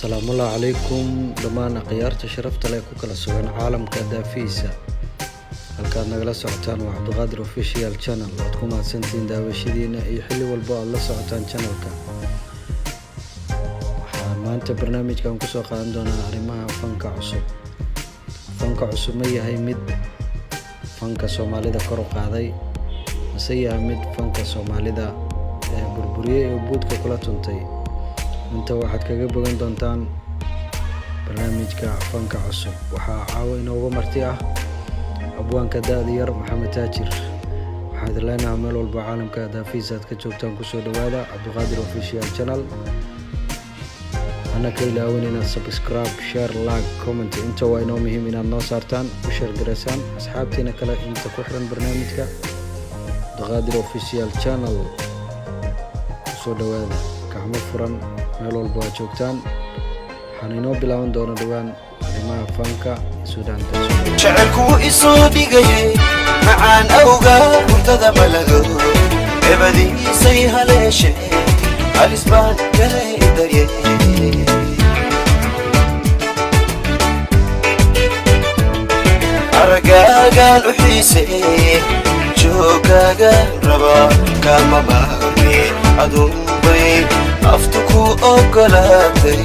Asalaamullahi calaykum dhammaan akhyaarta sharafta leh ku kala sugan caalamka daafihiisa. Halkaad nagala socotaan waa Cabdiqaadir Official Channel. Waad ku mahadsantihiin daawashadiina iyo xilli walbo aad la socotaan channelka. Waxaan maanta barnaamijkan kusoo qaadan doonaa arrimaha fanka cusub. Fanka cusub ma yahay mid fanka Soomaalida kor u qaaday, mase yahay mid fanka Soomaalida ee burburiyey oo buudka kula tuntay? Inta waxaad kaga bogan doontaan barnaamijka fanka cusub. Waxaa caawa inooga marti ah abwaanka da-da yar Maxamed Taajir. Waxaan idin leenahay, meel walba caalamka daafihiisa aad ka joogtaan, kusoo dhawaada Cabdiqaadir Official Channel. Hana ka ilaawin inaad subscribe, share, like, comment, inta waa inoo muhiim inaad noo saartaan, u share garaysaan asxaabtiina kale inta ku xiran barnaamijka Cabdiqaadir Official Channel. Kusoo dhawaada gacmo furan meel walba aad joogtaan. Waxaan inoo bilaaban doona dhowaan arrimaha fanka Suudaanta. Jecelkuu isoo dhigayay macaan awga, hurdada malago, ebadiisay haleeshe, halis baan galay daryay. Aragaagaan u xiisee, joogaagaan raba, kama maarmi, aduunbay aftu ku ogolaatay.